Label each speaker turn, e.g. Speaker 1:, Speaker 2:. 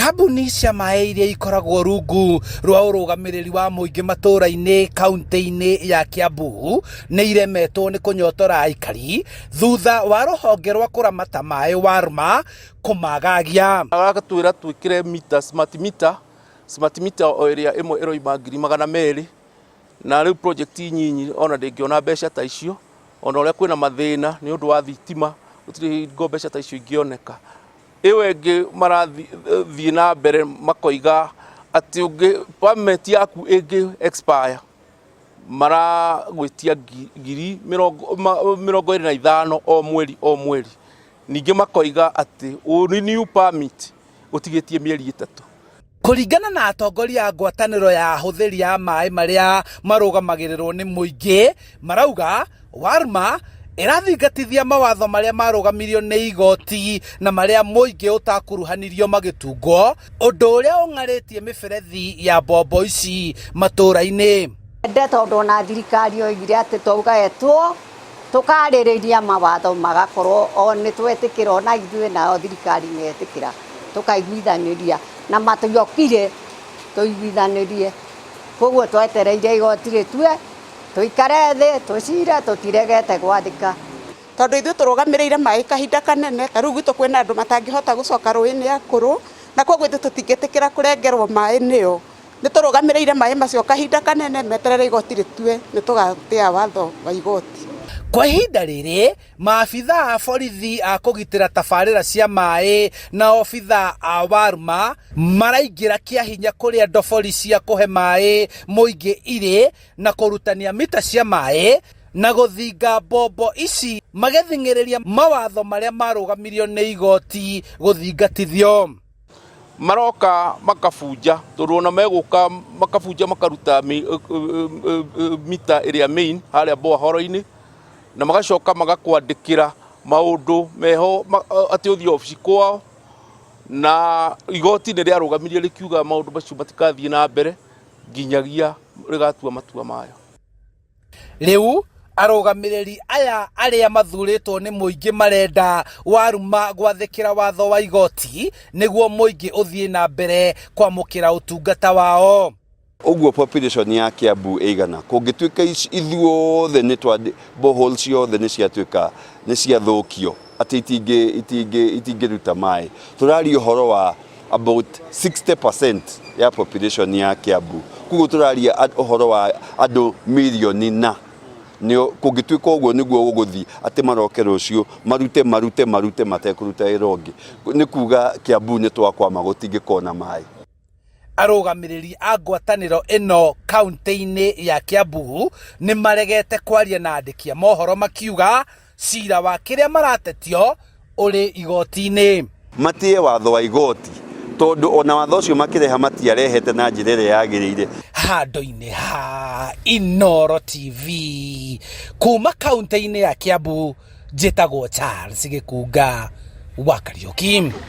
Speaker 1: Kambuni cia maĩ iria ikoragwo rungu rwa ũrũgamĩrĩri wa mũingĩ matũra-inĩ kaunti-inĩ ya Kiambu nĩ iremetwo nĩ kũnyotora aikari thutha wa rũhonge rwa kũramata maĩ WARMA kũmagagia.
Speaker 2: Agatwĩra twĩkĩre mita, smart meter, smart meter o ĩrĩa ĩmwe ĩroima 200,000, na rĩu project nyinyi ona ndĩngĩona mbeca ta icio, ona ũrĩa kwĩna mathĩna nĩ ũndũ wa thitima, gũtirĩ hingo mbeca ta icio ingĩoneka. Ĩyo ĩngĩ marathiĩ na mbere makoiga atĩ ũngĩ permit yaku ĩngĩ expire maragwĩtia 25,000 o mweri o mweri. Ningĩ makoiga atĩ renew permit ũtigĩtie mĩeri 3.
Speaker 1: Kũringana na atongoria a ngwatanĩro ya ahũthĩri a maĩ marĩa marũgamagĩrĩrwo nĩ mũingĩ, marauga WARMA ĩrathingatithia mawatho marĩa marũgamirio nĩ igoti na marĩa mũingĩ ũtakuruhanirio magĩtungwo, ũndũ ũrĩa ũng'arĩtie mĩberethi ya mbombo ici matũra-inĩ.
Speaker 3: Ende tondũ ona thirikari yoigire atĩ twauga etwo tũkarĩrĩria mawatho magakorwo o nĩ twetĩkĩra, ona ithuĩ nao thirikari nĩ etĩkĩra, tũkaiguithanĩria na matiokire tũiguithanĩrie. Koguo twetereire igoti rĩtue, tũikare thĩ tũcire, tũtiregete gwathĩka.
Speaker 4: Tondũ ithuĩ tũrũgamĩrĩire maĩ kahinda kanene, ta rĩu gwitũ kwĩna andũ matangĩhota gũcoka rũĩ nĩ akũrũ, na koguo ithuĩ tũtingĩtĩkĩra kũrengerwo maĩ nĩo. Nĩ tũrũgamĩrĩire maĩ macio kahinda kanene, meterere igoti rĩtue, nĩ tũgatĩa watho wa igoti.
Speaker 1: Kwa ihinda rĩrĩ, maabitha a borithi a kũgitĩra tabarĩra cia maĩ na obitha a WARMA maraingĩra kĩa hinya kũrĩa ndobori cia kũhe maĩ mũingĩ irĩ na kũrutania mita cia maĩ na gũthinga mbombo ici, magĩthing'ĩrĩria mawatho marĩa marũgamirio nĩ igoti gũthingatithio.
Speaker 2: Maroka makabunja, tondũ ona megũka makabunja makaruta mita ĩrĩa main harĩa borehole-inĩ, na magacoka magakwandĩkĩra maũndũ meho atĩ ũthiĩ obici kwao, na igoti nĩ rĩarũgamirie rĩkiuga maũndũ macio matikathiĩ na mbere nginyagia rĩgatua matua mayo.
Speaker 1: Rĩu arũgamĩrĩri aya arĩa mathurĩtwo nĩ mũingĩ marenda WARMA gwathĩkĩra watho wa igoti nĩguo mũingĩ ũthiĩ na mbere kwamũkĩra ũtungata wao.
Speaker 5: Ũguo population ya Kiambu ĩigana kũngĩtuĩka ithuothe nĩ twa borehole ciothe nĩ ciatuĩka nĩ ciathũkio atĩ itingĩruta maĩ, tũraria ũhoro wa about 60% ya population ya Kiambu. Koguo tũraria ũhoro wa andũ mirioni, na nĩ kũngĩtuĩka ũguo nĩguo gũgũthiĩ atĩ maroke rũciũ marute marute marute matekũruta wĩra ũngĩ, nĩ kuga Kiambu nĩ twakwama, gũtingĩkorwo na maĩ.
Speaker 1: Arũgamĩrĩri a ngwatanĩro ĩno kaunti-inĩ ya Kiambu nĩ maregete kwaria na andĩki a mohoro, makiuga cira wa kĩrĩa maratetio ũrĩ igoti-inĩ.
Speaker 5: Matĩe watho wa igoti, tondũ ona watho ũcio makĩreha matiarehete na njĩra ĩrĩa yagĩrĩire.
Speaker 1: Handũ-inĩ ha Inoro TV kuma kaunti-inĩ ya Kiambu, njĩtagwo Charles Gĩkunga wa Kariũki.